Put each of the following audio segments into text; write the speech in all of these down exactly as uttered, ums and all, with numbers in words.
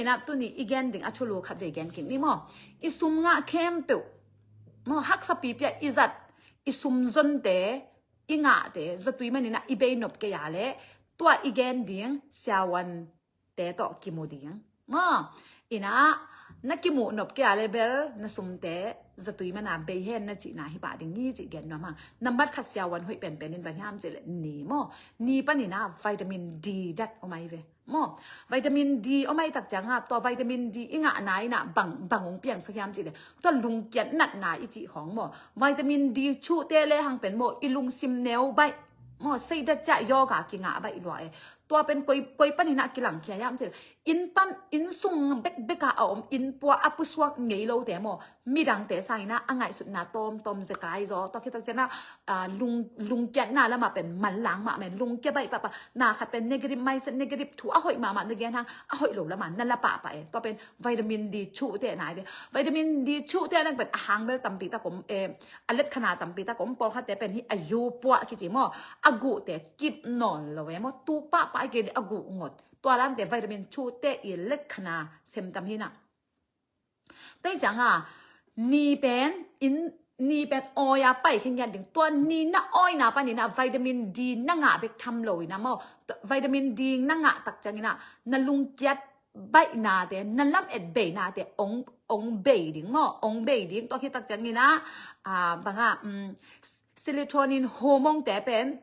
Inah tuni i gen ding a thulu khat vei gen kik ni maw. I sum ngah khempeuh maw, haksa pipi a i zat i sum zonte, i ngahte zatui maninah i bei nop kei a leh tua i gen ding siavuante tawh kimu ding maw. Inah na kimuh nop kei a leh bel na sumte zatui mana bei hen na cihna hi pah ding hi cih gen nuam hang. Nambat khat siavuan hoih penpen in bang hiam cih leh ni maw. Ni paninah vitamin D dat om ai ve maw. Vitamin D om ai tak ciangah tua vitamin D i ngahna inah bang, bang hong piangsak hiam cih leh tua lungkiat natna i cih khawng maw. Vitamin D thuhte le hang pen maw, i lungsim neu baih maw, seidat ciah yoga kingah baih lua e. Tua pen koi, koi paninah kilangkhia hiam cih leh inn pan, inn sung bekbeka a om, inn pua a pusuak ngei lote maw, midangte sanginah a ngaihsutna tawmtawm zekai zaw. Tua khitak cianah lung, lungkiatna lamah pen manlang mahmah, lungkia baih pahpah. Na khat pen negative mindset, negative thu a hoih mahmah na gen hang, a hoih lo lamah na la pahpah e. Tua pen vitamin D thuhte nai ve. Vitamin D thuhte nang pen a hangbel tampi tak om e. A letkhana tampi tak om, pawlkhatte pen hi a yu puah kici maw, a guhte kip nawn lo e maw, tuk pahpah i kei a guh ngot. Tua lante vitamin thuhte i letkhana semtam hinah. Tei cianga ni pen in, ni pen awi a pai khengiat ding. Tua ni na awina paninah vitamin D na ngah bek tham lo inah maw, vitamin D na ngah tak cianginah na lungkiat baihnate, na lamet beinate ong, ong bei ding maw, ong bei ding. Tua khitak cianginah banga serotonin hormone te pen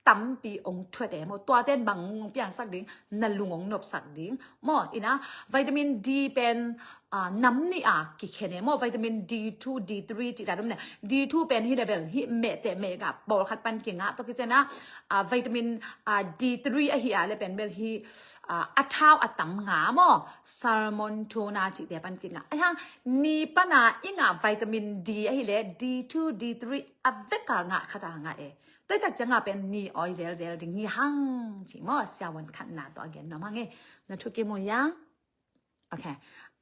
tampi ong thuat e maw. Tuaten bang ong piangsak ding, na lung ong nopsak ding maw. Inah vitamin D pen nam nih a kikhen e maw, vitamin D two, D three cih dan om ne. D two pen hi le bel hi mehte mehgah pawlkhat pan kingah. Tua kicianah vitamin D three ahi a le pen bel hi a thau a tam nga maw, salmon, tuna cihte pan kingah. Ahi hang ni pana i ngah vitamin D ahi le D two, D three a veka ngah khata ngah e. Tua i tak cianga pen ni awi zelzel ding hi hang ci maw. Siavuan khatna tawh a gen nuam hang e. Na thukim uh hiam? Ok.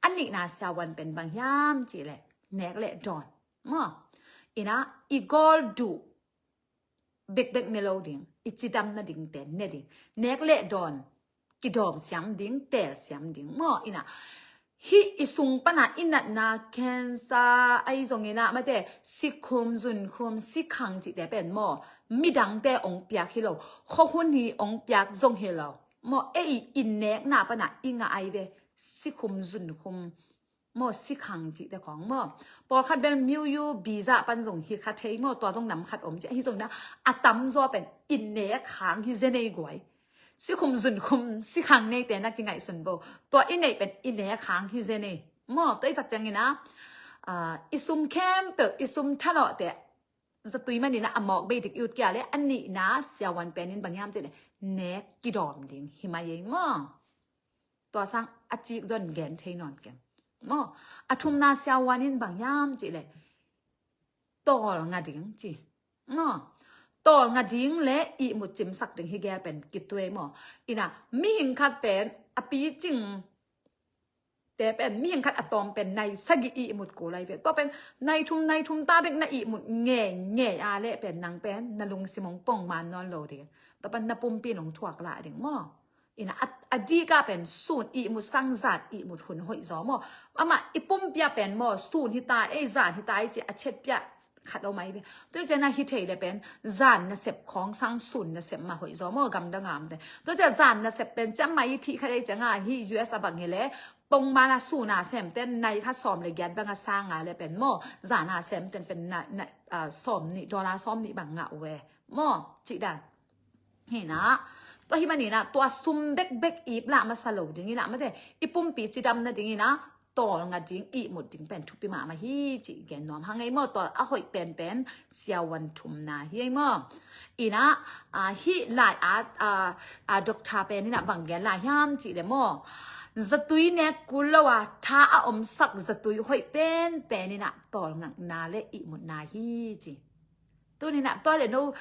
A nihna siavuan pen bang hiam cih leh nek le dawn maw. Inah i gawl duh bekbek ne lo ding, i cidam nadingte ne ding. Nek le dawn kidawm siam ding, teel siam ding maw. Inah hih i sung pana i natna cancer ahi zonginah mate, sikhum, zunkhum, sikhang cihte pen maw, midangte ong piak hi lo, khuahun hi ong piak zong hi lo maw. Ei i nekna pana i ngah ai ve, sikhum, zunkhum maw, sikhang cihte khawng maw. Pawlkhat bel myu-u biza pan zong hi kha thei maw, tua zong nam khat om ci. Ahi zonginah a tamzaw pen i nek hang hi zenei guai. Sikhum, zunkhum, sikhang neite na kingaihsun bo. Tua i neih pen i nek hang hi zenei maw. Tua i tak cianginah i sum khempeuh, i sum thalawhte zatui maninah a mawk bei dik i ut kia le a nihna siavuan penin bang hiam cih leh nek kidawm ding hi mai ei maw. Tua sang a cik zon gen thei nawn ken maw. A thumna siavuan in bang hiam cih leh tawlnga ding ci maw. Tawlnga ding le ihmut cimsak ding hi gel pen kituai maw. Inah mihing khat pen a picing te pen mihing khat a tawm pen nai sagih ihmut kul ai ve. Tua pen nai thum, nai thum ta bek na ihmut ngei ngei a leh pen nang pen na lungsim ong pongman nawn lo ding. Tua pan na pumpi nong thuak lah ding maw. Inah a dika pen sun ihmut sang zan ihmut hun hoih zaw maw. Amah i pumpi a pen maw, sun hita ei, zan hita ei ci a chetpia khat om ai ve. Tua cianah hi thei le pen zan nasep khawng sang sun nasep mah hoih zaw maw, gamdang amte. Tua ciah zan nasep pen ciah mai thih khat ei cianga hi U S a bang hi le pongmana suna semten nai khat sawm le giat banga sanga le pen maw, zana semten pen na, na, sawm nih, dollar sawm nih bang ngah uh e maw, cih dan. Hinah tua hi maninah tua sum bekbek ip lah masa lo dinginah mate, i pumpi cidam nadinginah tawlnga ding, ihmut ding pen thupi mahmah hi cih gen nuam hang ei maw. Tua a hoih penpen siavuan thumna hi ei maw. Inah hih lai a doctor peninah bang gen lai hiam cih le maw, zatui nek kul lo a tha a omsak zatui hoih penpeninah tawlngakna le ihmutna hi ci. Tuninah tua le no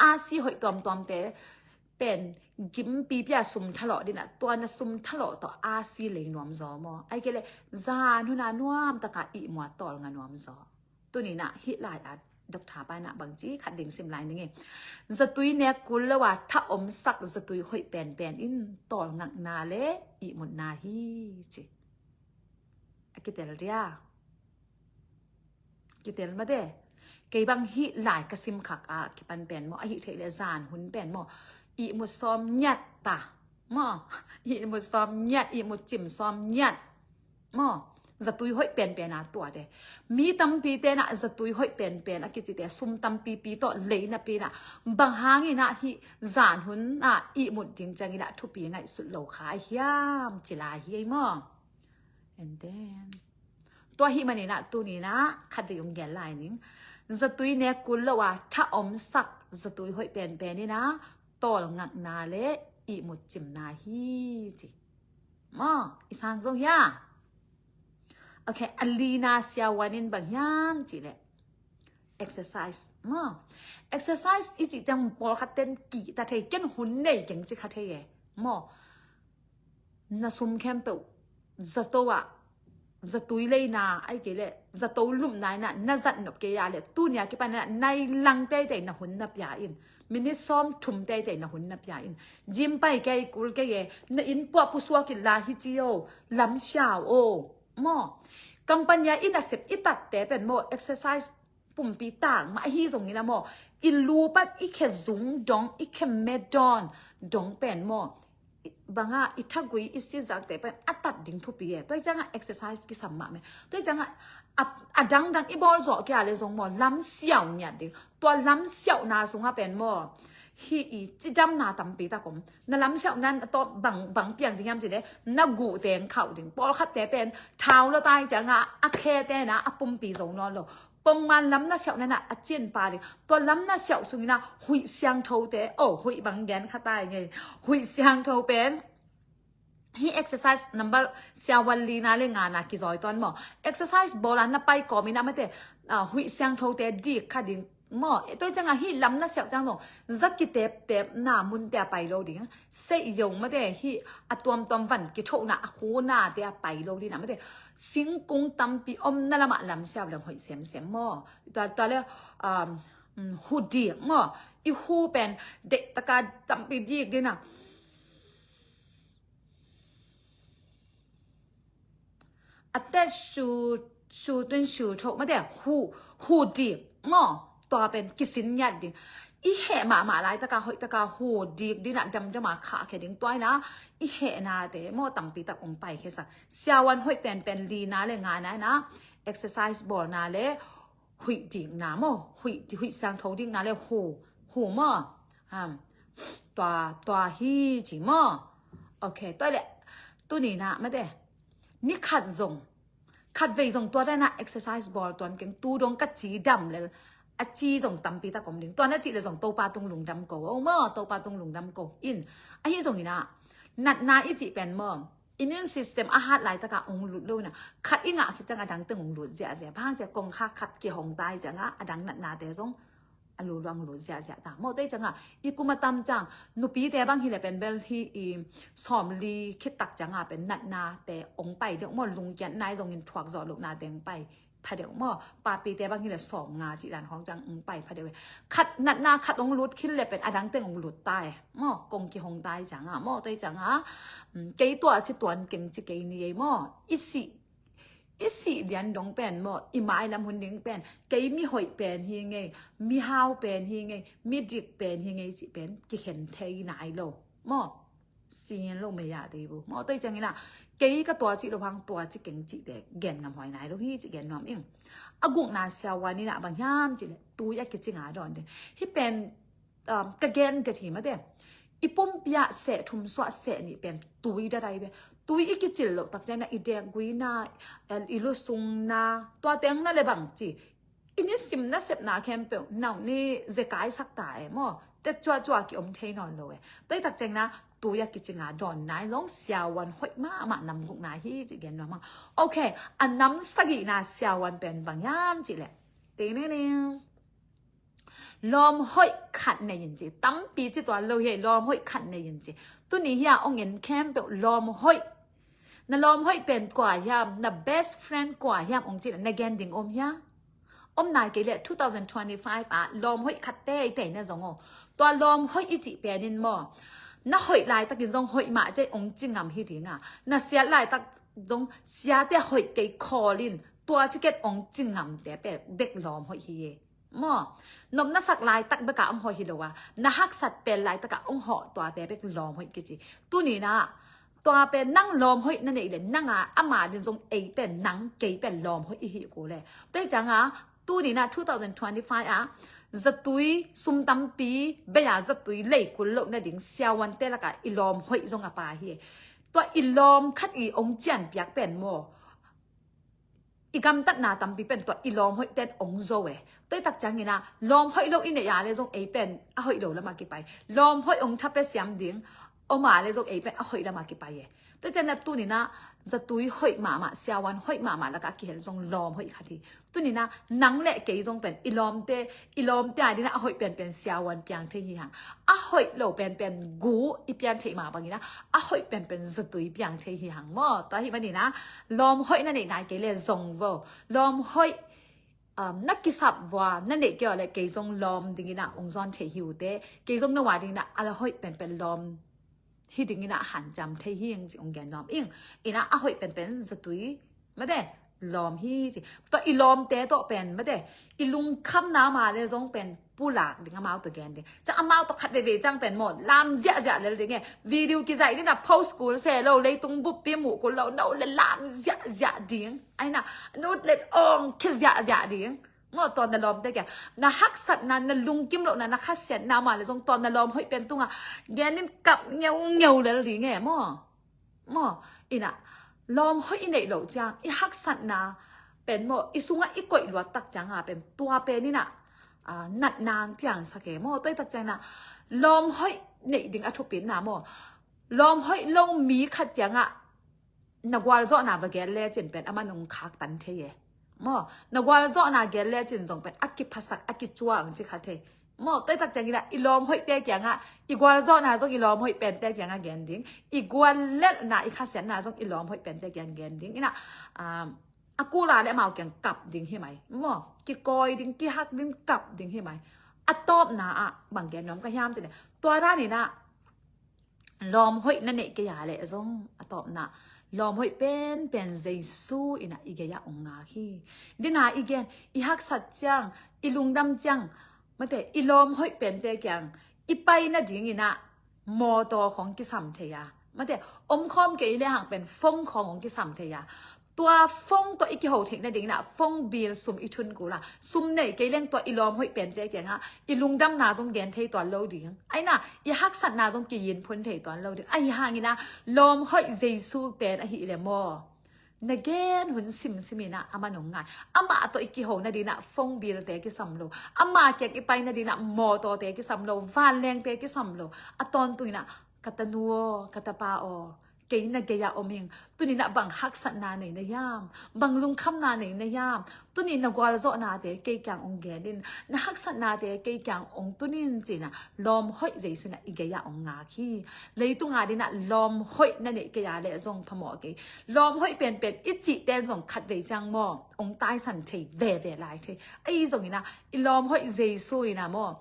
a si hoih tuamtuamte pen gimpipi a sum thalawh dinah, tua na sum thalawh tawh a si lei nuam zaw maw. Ai kei le zan huna nuam taka ihmua tawlnga nuam zaw. Tuninah hih lai a Doctor pa in ah bangci khat ding sim lai ning e. Zatui nek kul lo a tha omsak zatui hoih penpen in tawlngakna le ihmutna hi ci. A kitel dia. Kitel mate. Kei bang hih lai ka sim khak a kipan pen maw, a hih theih le zan hun pen maw, ihmut sawm ngiat ta maw, ihmut sawm ngiat, ihmut cim sawm ngiat maw. Zatui hoih penpen a tuate. Mi tampi tenah zatui hoih penpen a kicite sum tampipi tawh lei napi inah, bang hangin ah hih zan hun ah ihmut ding ciangin ah thupi ngaihsut lo kha hiam ci lai hi ei maw. And then tua hih maninah tuninah khat vei ung gen lai ning. Zatui nek kul lo a tha omsak zatui hoih penpen inah tawlngakna le ihmut cimna hi ci. Maw, i sang zo hia? Okay, a lina siavuan in bang hiam cih leh exercise. Maw, exercise i cih ciang pawlkhat ten kihta thei, ken hun nei keng ci kha thei e. Maw, na sum khempeuh zato ah, zatui leina ai kei leh zato lumna inah na zat nop kei a leh tunia kipan inah nai lang teitei na hun na pia in. Minit sawm thum teitei na hun na pia in. Gym pai kei kul kei e, na inn puah pusuak in la hi ci o, lam siau o. Maw, company a i nasep i tatte pen maw, exercise pumpi tang mah ahi zongin a maw, i lu pan i khe zung dong, i khe me dawn dong pen maw, banga i thagui i sizakte pen a tat ding thupi e. Tua i ciangah exercise kisam mah me. Tua i ciangah a, a dangdang i bawl zawh kia le zong maw, lam siau ngiat ding. Tua lam siauhna sungah pen maw, hih i cidamna tampi tak om. Na lam siauhna a tawh bang, bang piang ding hiam cih leh na guh teng khauh ding. Pawlkhatte pen thau lo tai ciangah a khe tena a pumpi zo nawn lo. Pongman lam na siauh nana a cin pa ding. Tua lam na siauh sungina huih siangthote, oh, huih bang gen kha tai ngei. Huih siangtho pen hih exercise number siavuan lina le ngana kizoi tuan maw. Exercise bawla na pai kawmina mate, ah, huih siangthote dik kha ding maw. Tua i ciangah hih lam na siauh ciang zong za kiteptepna munte a pai lo ding. Seih yong mate, hih a tuamtuam van kithona a khunate a pai lo dina mate. Singkung tampi omna lamah lam siau leng hoih semsem maw. Tua, tua le, um, hu dik maw. I hu pen deih taka tampi dik dina. A tet su, su tun su thok mate, hu, hu dik maw. Tua pen kisin ngiat ding. I heh mahmah laitaka hoihtaka hu dik dina damdama khahkhia ding. Tua ina i hehnate maw tampi tak ong paikhiasak. Siavuan hoih penpen lina le ngana ina exercise bawlna le huih dikna maw, huih, huih siangtho dikna le hu, hu maw. Tua, tua hi ci maw. Okay, tua le tunina mate, ni khat zong, khat vei zong tua dana exercise bawl tuan keng. Tu dong ka ci dam le a ci zong tampi tak om ding. Tua na cih le zong Topa tung lungdam ko o maw, Topa tung lungdam ko in. Ahi zongina natna i cih pen maw, immune system a hat laitaka ong lut lo ina, khat i ngah khit cianga dangteng ong lut ziahziah. Bang hang ciah kongkha khat kihong tai cianga a dang natnate zong a luluang lut ziahziah ta maw. Tua i cianga i kum a tam ciang nupite bang hi le pen bel hi i sawmli khit tak cianga pen natnate ong pai deuh maw. Lungkiat nai zongin thuak zawh lohnate ong pai phadeuh maw. Papite bang hi le sawmnga cih dan khawng ciang ong pai phadeuh e. Khat natna khat ong lut khit le pen a dangteng ong lut ta e maw. Kong kihong tai cianga maw. Tua i cianga kei tua ci tuan keng ci kei ni ei maw. I sih, i sih lian dong pen maw, i mailam hun ding pen kei mi hoih pen hi ngei, mi hau pen hi ngei, mi dik pen hi ngei cih pen kikhen thei nai lo maw. Sin lo mei a dei bu maw. Tua i ciangina kei ka tua cih lo hang tua ci keng cihte gen ngam huai nai lo hi ci gen nuam ing. A gukna siavuan ina bang hiam cih le tui a kicinga dawn ding. Hih pen um, ka gen det hi mate. I pumpi ah seh thum suah seh nih pen tui dadai ve. Tui i kicil loh tak ciangina i dekguina, i lusungna, tua teng na le bang ci. I nisim nasepna khempeuh nau ni zekai sak ta e maw. Tet cuahcuah ki om thei nawn lo e. Tua i tak ciangina tui a kicinga dawn nai zong siavuan hoih mahmah nam gukna hi ci gen nuam hang. Okay, a nam sagihna siavuan pen bang hiam cih le. Ting ning ning. Lawm hoih khat nei in ci. Tampi ci tuan lo hi, lawm hoih khat nei in ci. Tuni hia ong en khempeuh lawm hoih. Na lawm hoih pen kua hiam, na best friend kua hiam ong ci na gen ding om hia? Om nai kei leh two thousand twenty-five ah lawm hoih khat teitei na zong aw. Tua lawm hoih i cih penin maw, na hoih laitakin zong hoih mah cei ong ci ngam hi ding a, na siat laitak zong siate hoih kei khawlin tua ciket ong ci ngamte pen bek lawm hoih hi e. Maw, nopna sak laitak beka ong hoih hi lo a, na haksat pen laitaka ong hawh tuate bek lawm hoih kici. Tuninah tua pen nang lawm hoih na neih le nanga ama din zong ei pen nang kei pen lawm hoih i hi ku le. Tua hi cianga tuninah two thousand twenty-five ah zatui sum tampi bei-a zatui lei kul loh nading siavuante laka i lawm hoih zong a pa hi. Tua i lawm khat i ong cian piak pen maw, i gamtatna tampi pen tua i lawm hoih ten ong zo e. Tua i tak ciangina lawm hoih lo i neih a le zong ei pen a hoih lo lama kipai. Lawm hoih ong thape siam ding om a le zong ei pen a hoih lama kipai e. Tua ciangina tunina zatui hoih mahmah, siavuan hoih mahmah laka kihel zong lawm hoih khat hi. Tunina nang le kei zong pen i lawmte, i lawmte a dina a hoih penpen siavuan piang thei hi hang. A hoih lo penpen gu i pian theih mah bangina a hoih penpen zatui piang thei hi hang maw. Tua hi manina lawm hoih na neih nai kei le zong vo. Lawm hoih um, na kisap vua na neih kei aw le kei zong lawm dingina ong zawn thei hi ute. Kei zong na ua dingina a la hoih penpen lawm hi dingina a hanciam thei hi ing ci ong gen nuam ing. Ina a hoih penpen zatui mate lawm hi ci. Tua i lawmte tawh pen mate i lungkhamna ma le zong pen pulak ding amau tawh gen ding. Ciang amau tawh khat veve ciang pen maw lam ziahziah lel ding e. Video kizaih dina post kul se lo, leitung buppi muh kul lo, no le lam ziahziah ding. Aina nut le ong khia ziahziah ding. Maw tua na lawmte kia na haksatna, na lungkim lohna, na khasiatna ma le zong tua na lawm hoih pen tunga genin kap ngeungeu lel ding e maw. Maw ina lawm hoih i neih loh ciang i haksatna pen maw i sungah i koih luat tak cianga pen tua penina a, natna ang piangsak e maw. Tua i tak ciangina lawm hoih neih ding a thupitna maw. Lawm hoih lo mi khat kiangah na gualzawhna va gel lecin pen a man ong khaktan thei e. Maw na gualzawhna gel lecin zong pen a kiphasak a kicua ang ci kha thei. Maw tua i tak ciangina i lawm hoihte kiangah i gualzawhna zong i lawm hoih pente kiangah gen ding. I guallelhna i khasiatna zong i lawm hoih pente kiang gen ding. Ina um, a kula le amau kiang kap ding hi mai. Maw kikawi ding, kihak ding, kap ding hi mai. A tawpna ah bang gen nuam ka hiam cine tua danina lawm hoih na neih kei a le zong a tawpna lawm hoih penpen Jesu ina i gei-ah ong ngak hi. Dina i gen i haksat ciang i lungdam ciang mate i lawm hoih pente kiang i paina dingina mawtaw khong kisam thei a mate omkhawm kei le hang pen fong khong ong kisam thei a tua fong tua i kiho theih nadingina fong bil sum i thun kula sum nei kei leng tua i lawm hoih pente kianga i lungdamna zong gen thei tuan lo ding. Aina i haksatna zong kiyin phun thei tuan lo ding. Ahi hangina lawm hoih Jesu pen ahih le maw na gen hun simsimina a man ong ngai. Amah tawh i kiho nadina fong bilte kisam lo. Amah kiang i pai nadina mawtawte kisam lo. Vanlengte kisam lo. A tawntungina ka tanu aw, ka tapa aw, kei na gei-ah om ing. Tuninah bang haksatna nei na hiam? Bang lungkhamna nei na hiam? Tuni na gualzawhnate kei kiang ong genin, na haksatnate kei kiang ong tunin cina lawm hoih Jesu na i gei-ah ong ngak hi. Leitunga dinah lawm hoih na neih kei a le zong phamawh kei. Lawm hoih penpen i cihten zong khat vei ciang maw ong taisan thei veve lai thei. Ahi zongina i lawm hoih Jesu ina maw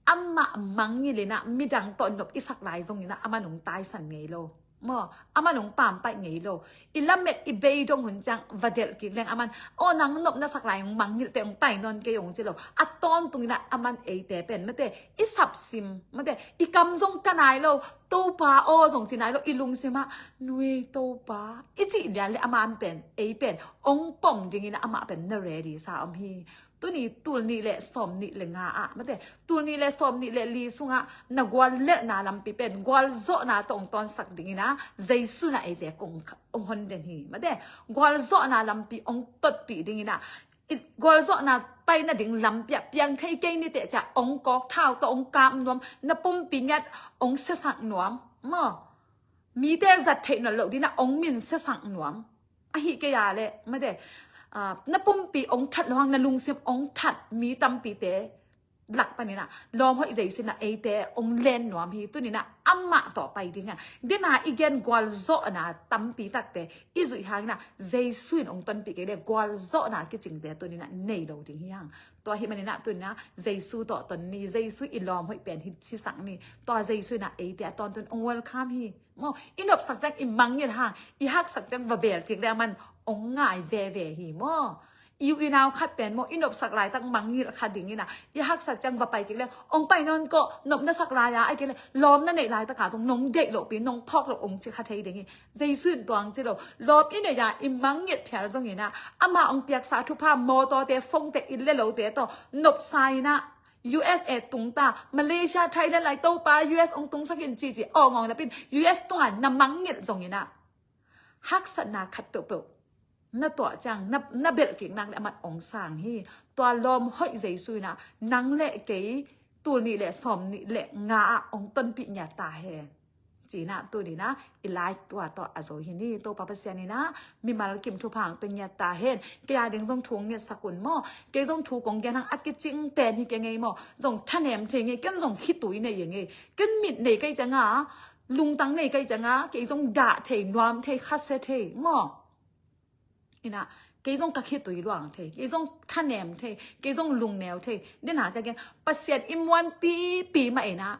amah mangngilh inah midang tawh nop i sak lai zongina a man ong taisan ngei lo. Maw a man ong pampaih ngei lo. I lamet i bei dong hun ciang va delh kik leng a man aw nang nopna sak lai ong mangngilhte ong pai nawn kei ong ci lo. A tawntung inah a man eite pen mate i sapsim mate i kam zong ka nai lo. Topa aw zong ci nai lo i lungsimah nuei Topa i cih lian le a man pen ei pen ong pom dingin amah pen na ready sa om hi. Tuni tul nih le sawm nih le nga ah mate tul nih le sawm nih le li sungah na guallelhna lampi pen gualzawhna tawh ong tawnsak dingina Jesu na eite kong ong hon den hi mate gualzawhna lampi ong totpih dingina gualzawhna pai nading lampi ah piang thei kei niteh ciah ong kawk thau tawh ong kap nuam na pumpi ngiat ong siasak nuam maw mite zat theih nawn loh dinah ong min siasak nuam. Ahi kei a le mate na pumpi ong that lo hang na lungsim ong that mi tampite lak paninah lawm hoih Jesu inah eite hong len nuam hi. Tuninah amah tawh pai dingah dena i gen gualzawhna tampi takte i zuih hanginah Jesu in hong tonpih kei le gualzawhna kicingte tuninah nei lo ding hi hang. Tua hih maninah tuninah Jesu tawh ton ni, Jesu i lawm hoih pen hi sisak ni. Tua Jesu inah eite a tawntun hong welcome hi. Maw, i nopsak ciang i mangngilh hang, i haksak ciang va beel kik le aman hong ngai veve hi maw. I u i nau khat pen maw, i nopsak laitak mangngilh kha dingin ah, i haksak ciang va pai kik le hong pai nawn kawh, nop na sak lai-a, ahih kei le lawm na neih laitak a zong nong deih lohpi, nong phawk loh hong ci kha thei ding hi. Jesu in tua hong ci lo. Lawm i neih a i mangngilh phial zongin ah, amah hong piaksa thupha, mawtawte, phone-te, inn le lote tawh nopsa inah U S A tung ta, Malaysia, Thailand lai Topa U S hong tungsak in cici awng awng napin U S tungah na mangngilh zongin ah haksatna khat peuhpeuh na tuah ciang na, na belh kik nak le aman hong sang hi. Tua lawm hoih Jesu inah nang le kei tul nih le sawm nih le nga ah hong tonpih ngiat ta hen. Cinah tuninah i life tua tawh a zo hi ni. Topa Pasian inah mimal kim thupha hong pia ngiat ta hen. Kei a ding zong thu hong ngetsak un maw. Kei zong thu kong gen hang a kicing pen hi kei ngei maw. Zong thanem thei ngei, ken zong khitui nei ngei. Ken mit nei kei cianga, lungtang nei kei cianga, kei zong dah thei, nuam thei, khasia thei maw. Inah kei zong ka khitui luang thei, kei zong thanem thei, kei zong lungneu thei. Dena ka gen Pasian i muan pipi mah inah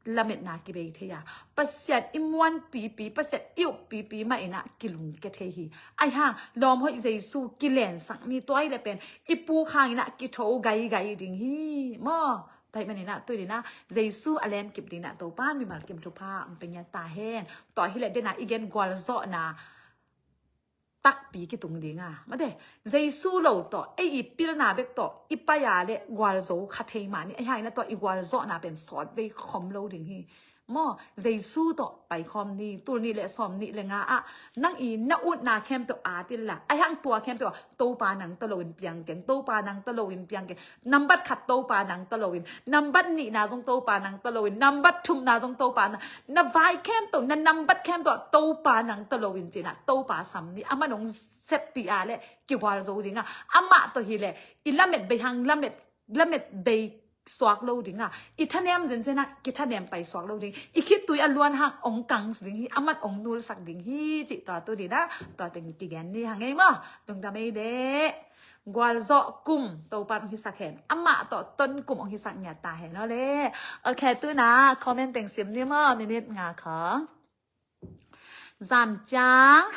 lametna kibei thei a, Pasian i muan pipi, Pasian i up pipi mah inah kilungkia thei hi. Ahi hang lawm hoih Jesu kilensak ni. Tua hi le pen i puk hang inah kitho gaigai ding hi maw. Tua hih maninah tuninah Jesu a lenkip dinah Topa mimal kim thupha hong pia ngiat ta hen. Tua hi le dena i gen gualzawhna takpi kitung dinga, mate, Jesu lo tawh ei i pilna bek tawh i pai a le gualzo kha thei mah ni. Ahi hang inah tua i gualzawhna pen sawt vei khawm lo ding hi maw. Jesu tawh pai khawm ni. Tul nih le sawm nih le nga ah nang i na utna khempeuh at inla, ahi hang tua khempeuh ah Topa nang tawh loin piang keng, Topa nang tawh loin piang keng. Nambat khat Topa nang tawh loin, nambat nihna zong Topa nang tawh loin, nambat thumna zong Topa nang, na vai khempeuh, na nambat khempeuh ah Topa nang tawh loin cinah Topa sam ni. Aman hong seppih a le kigualzo dinga, amah tawh hi le i lamet bei hang lamet, lamet bei suak lo dinga, i thanem zenzen ah kithanem pai suak lo ding, i khittui a luan hang hong kang ding hi, aman hong nulsak ding hi. Cih tua tuninah tua teng kigen ni hang ei maw. Lungdam ei deh. Gualzawh kum Topa hong hisak hen. Amah tawh ton kum hong hisak ngiat ta hen aw le. Ok, tuna comment teng sim ni maw, minute nga khawng. Zan ciang